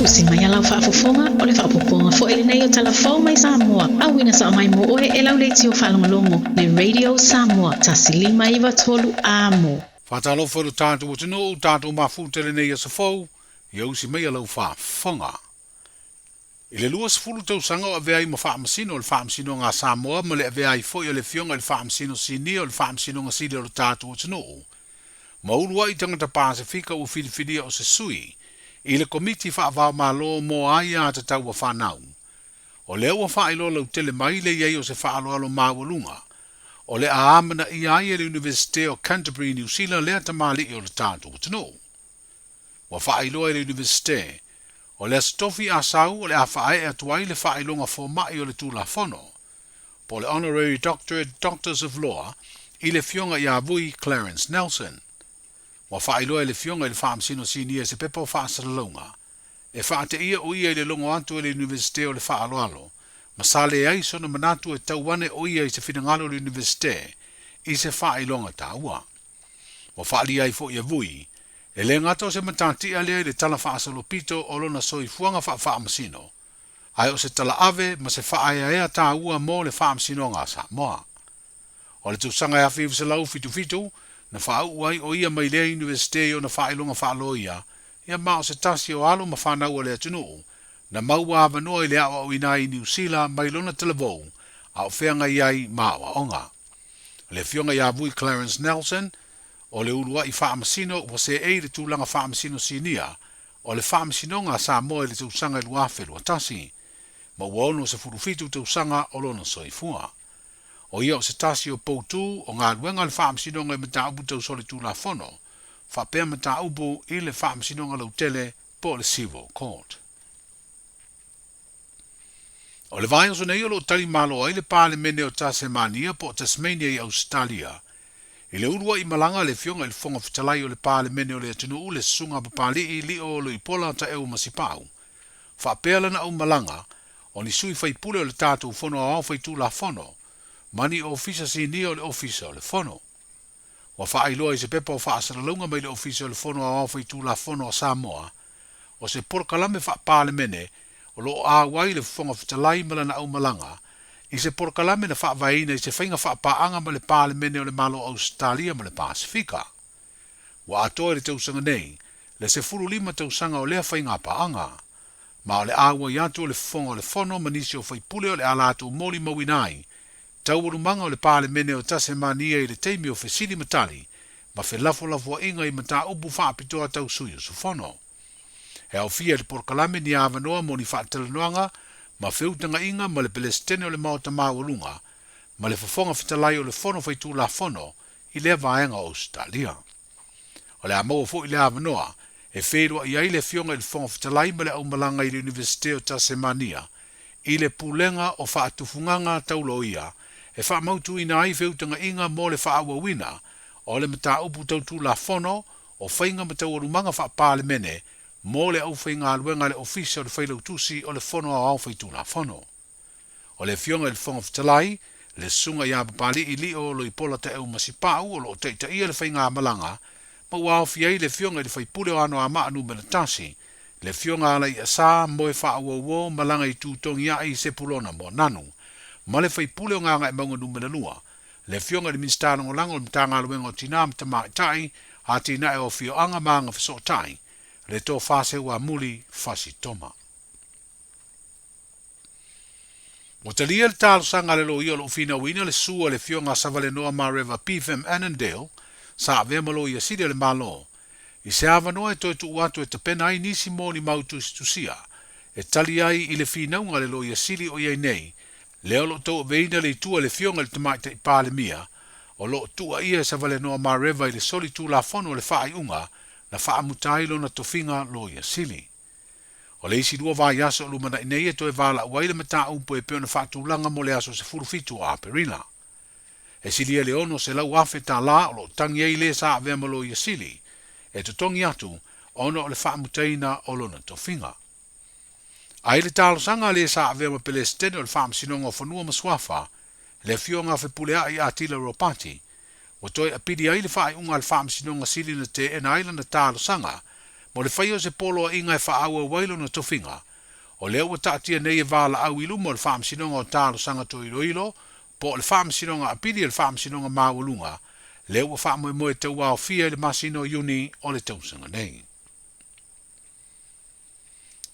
Usi mai a lau faafofoga, o le faaopoopoga foi lenei o Tala Fou mai Samoa, auina sao mai mo oe e lau leitio faalogologo, le Radio Samoa 1593 Amo. Faatalofa i lo tatou atunuu, tatou mafuta i lenei aso fou, ia usi mai a lau faafofoga. I le 20 tausaga o avea ai ma Faamasino o le Faamasinoga a Samoa ma le avea ai foi o le Afioga i le Faamasino Sinia o le Faamasinoga Sili o lo tatou atunuu, ma uluai tagata Pasefika ua filifilia o se sui i le Komiti Faavaomalo mo Aia Tatau a Fanau. O lea ua faailoa lautele mai le i ai o se faaaloalo maualuga o le a amanaia ai e le Iunivesite o Canterbury i Niu Sila lea tamalii o le tatou atunuu. Ua faailoa e le Iunivesite, o le Aso Tofi Asau o le a faaee atu ai le faailoga fomai o le Tulafono, po o le Honorary Doctorate Doctors of Law, i le Afioga ia Vui Clarence Nelson. Ua faailoa e le Afioga i le Faamasino Sinia se pepa o faasalalauga e faateia o ia i le logo atu e le Iunivesite o le Faaaloalo, ma sa leai sona manatu e tau ane o ia i se finagalo o le Iunivesite i se faailoga taua. Ua faaalia ai foi e Vui, e le gata o se matatia lea i le tala faasolopito o lona soifuaga faafaamasino, ae o se talaave ma se faaeaea taua mo le Faamasinoga a Samoa. O le tausaga e 1977 na faauu ai o ia mai lea Iunivesite i ona faailoga faaloia, ia ma o se tasi o alo ma fanau a le atunuu na maua avanoa i le aoaoina ai i Niu Sila mai lona talavou a o feagai ai ma aoaoga. Le Afioga ia Vui Clarence Nelson, o le uluai faamasino ua seei i le tulaga faamasino sinia o le Faamasinoga a Samoa i le tausaga e 2021, ma ua 67 tausaga o lona soifua. O ia o se tasi o poutū o galuega a le Faamasinoga i mataupu tau solitulafono, faapea mataupu i le Faamasinoga Lautele po o le Civil Court. O le vaiaso nei o lo o tali malo ai le Palemene o Tasemania po o Tasmania i Ausetalia i le uluai malaga a le Afioga i le Fofoga Fetalai o le Palemene o le atunuu le Susuga Papali'i Lio Luipola Taeu Masipau faapea lana aumalaga o ni sui faipule o le tatou Fono Aoao Faitulafono ma ni Ofisa Sinia o le Ofisa o le Fono. Ua faailoa i se pepa o faasalalauga mai le Ofisa o le Fono Aoao Faitulafono a Samoa, o se polokalame faa-Palemene o lo o auai le Fofoga Fetalai ma lana aumalaga i se polokalame na faavaeina i se faiga faapaaga ma le Palemene o le Malo o Ausetalia ma le Pasefika. Ua atoa i le tausaga nei le 15 tausaga o lea faigapaaga, ma o le auai atu o le Fofoga o le Fono ma nisi o faipule o le a latou molimauina ai Taualumaga o le Palemene o Tasemania i le taimi o fesili ma tali ma felafolafoaiga i mataupu faapitoa tau sui usufono. E aofia i le polokalame ni avanoa mo ni faatalanoaga ma feutagaiga ma le Pelesitene o le Maota Maualuga ma le Fofoga Fetalai o le Fono Faitulafono i lea vaega o Ausetalia. O le a maua foi le avanoa e feiloai ai le Afioga i le Fofoga Fetalai ma le aumalaga i le Iunivesite o Tasemania i le Pulega o Faatufugaga Tau Loia e faamautuina ai feutagaiga mo le faaauauina o le mataupu tau Tulafono o Faiga ma Taualumaga Faa-Palemene mo le aufaigaluega a le Ofisa o le Failautusi o le Fono Aoao Faitulafono. O le Afioga i le Fofoga Fetalai, le Susuga ia Papali'i Lio Loipola Taeu Masipau o lo o taitaia le faigamalaga ma ua aofia ai le Afioga i le Faipule o Anoamaa Numera 1, le Afioga Alaiasa Moefaauouo Malaga i Tutogiai Sepulona Moananu, ma le Faipule o Gagaemauga Numera 2, le Afioga i le Minisita Lagolago o le Matagaluega o Tina ma Tamaitai, Atinae o Afioaga ma Agafesootai, le Tofa Seuamuli Fasi Toma. Ua talia le talosaga a le loia o lo o finauina le susu a le Afioga a Savalenoa Mareva Pfm Annandale, sa avea ma Loia Sili a le Malo, i se avanoa e toe tuu atu e tapena ai nisi molimau tusitusia e tali ai i le finauga a le Loia Sili o i ai nei, lea o lo o tauaveina le itu a le Afioga i le Tamaitai Palemia, o lo o tuuaia e Savalenoa Mareva i le soli tulafono o le faaiuga na faamuta ai lona tofiga Loia Sili. O le isi lua vaiaso o lumanai nei e toe valaau ai le mataupu e pei ona faatulaga mo le aso 17 o Aperila. E silia i le $600,000 tala o lo o tagi ai le sa avea ma Loia Sili e totogi atu ona o le faamutaina o lona tofiga. A i le talosaga a le sa avea ma Pelesitene o le Faamasinoga o Fanua ma Suafa, le Afioga a Fepuleai Atila Ropati, ua toe apili ai le faaiuga a le Faamasinoga Sili na teena ai lana talosaga mo le faia o se poloaiga e faaauau ai lona tofiga, o lea ua taatia nei e valaau i luma o le Faamasinoga o Talosaga Toe Iloilo po o le Faamasinoga Apili a le Faamasinoga Maualuga, lea ua faamoemoe e tauaofia i le masina o Iuni o le tausaga nei.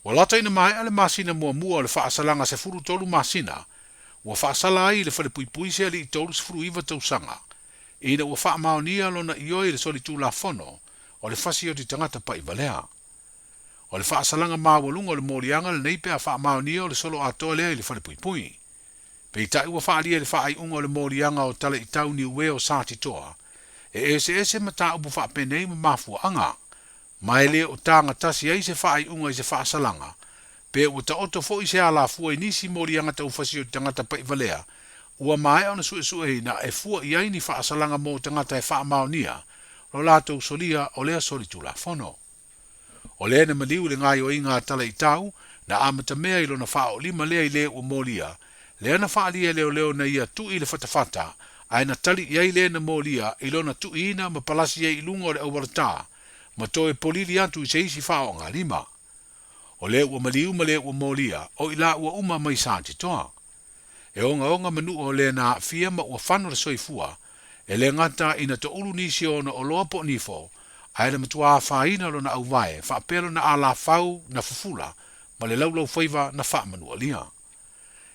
Ua lata ina maea le masina muamua o le faasalaga 13 masina ua faasala ai i le falepuipui se alii 39 tausaga, ina ua faamaonia lona ioe i le solitulafono o le fasioti tagata pa'ivalea. O le faasalaga maualuga o le moliaga lenei pe a faamaonia o le solo atoa lea i le falepuipui. Peitai ua faaalia i le faaiuga o le moliaga o Talaitau Niue o Satitoa, e eseese mataupu faapenei ma mafuaaga, ma e le o tagatasi ai se faaiuga i se faasalaga, pe ua taoto foi se alafua i nisi moliaga taufasi o tagata pa'ivalea, ua maea ona suesueina e fua i ai ni faasalaga mo tagata e faamaonia lo latou solia o lea solitulafono. O lea na maliu i le gaoioiga a Talaitau, na amatamea i lona faaoolima lea i le ua molia, lea na faaalia e leoleo na ia tu'i le fatafata, ae na tali i ai le na molia i lona tu'iina ma palasi ai i luga o le aualatā, ma toe polili atu i se isi faaogalima. O le ua maliu ma le ua molia, o i laua uma mai Satitoa. E ogaoga manua o le na aafia ma ua fano le soifua, e le gata ina toulu nisi o ona oloa po o nifo, ae na matua afaina lona auvae faapea lona alafau na fufula ma le laulaufaiva na faamanualia.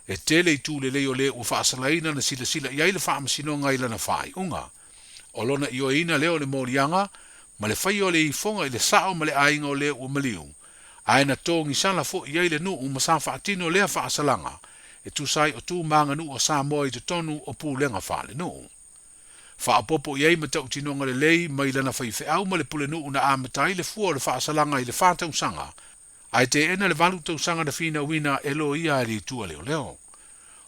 E tele itu lelei o le ua faasalaina na silasila i ai le faamasinoga i lana faaiuga. O lona ioeina lea o le moliaga ma le faia o le ifoga i le sao ma le aiga o le ua maliu, ae na togisala foi i ai le nuu ma sa faatino lea faasalaga e tusa ai o tu ma aganuu a Samoa i totonu o pulega faalenuu. Faaopoopo i ai matautinoga lelei mai lana faifeau ma le pulenuu na amata ai le fua o le faasalaga i le 4 tausaga, ae teena le 8 tausaga na finauina e loia a le itu a leoleo.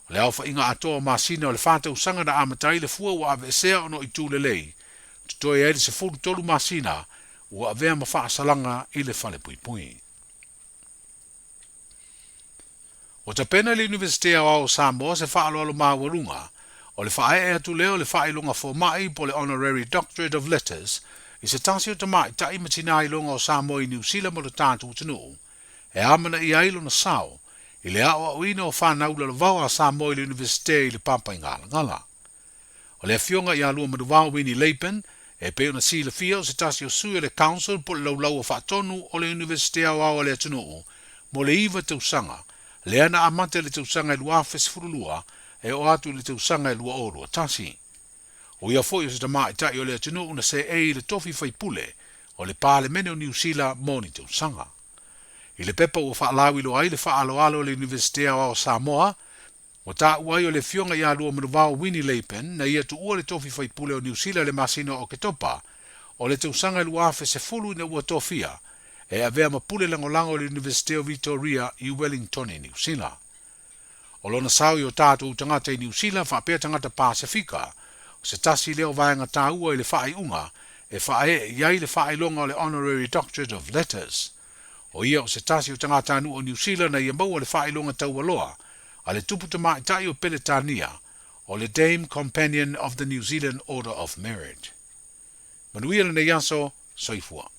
O le aofaiga atoa o masina o le 4 tausaga na amata ai le fua ua aveesea ona o itu lelei, totoe ai le 13 masina ua avea ma faasalaga i le falepuipui. Ua tapena e le Iunivesite Aoao o Samoa se faaaloalo maualuga o le faaee atu lea o le faailoga foma'i po o le Honorary Doctorate of Letters i se tasi o tamaitai ma tinā iloga o Samoa i Niu Sila ma lo tatou atunuu e amanaia ai lona sao i le aoaoina o fanau lalovao a Samoa i le Iunivesite i le Papaigalagala. O le afioga ia Luamanuvao Winnie Laban, e pei ona silafia o se tasi o sui o le Council po o le laulau o faatonu o le Iunivesite Aoao a le atunuu mo le 9 tausaga, lea na amata i le tausaga e 2012 e oo atu i le tausaga e 2021. O ia foi o se tamaitai o le atunuu na seei i le tofi faipule o le Palemene o Niu Sila mo ni tausaga. I le pepa ua faalauiloa ai le faaaloalo a le Iunivesite Aoao o Samoa, Ua taua ai o le afioga ia Luamanuvao Winnie Laban na ia tuua le tofi faipule o Niu Sila i le masina o Oketopa o le tausaga e 2010 ina ua tofia e avea ma pule lagolago i le Iunivesite o Vitoria i Wellingtone, Niu Sila. O lona sao i o tatou tagata i Niu Sila faapea tagata Pasefika, o se tasi lea o vaega taua i le faaiuga e faaee i ai le faailoga o le Honorary Doctorate of Letters. O ia o se tasi o tagatanuu o Niu Sila na ia maua le faailoga taualoa a le tupu tamaitai o Peretania o le Dame Companion of the New Zealand Order of Merit. Manuia lenei aso, soifua.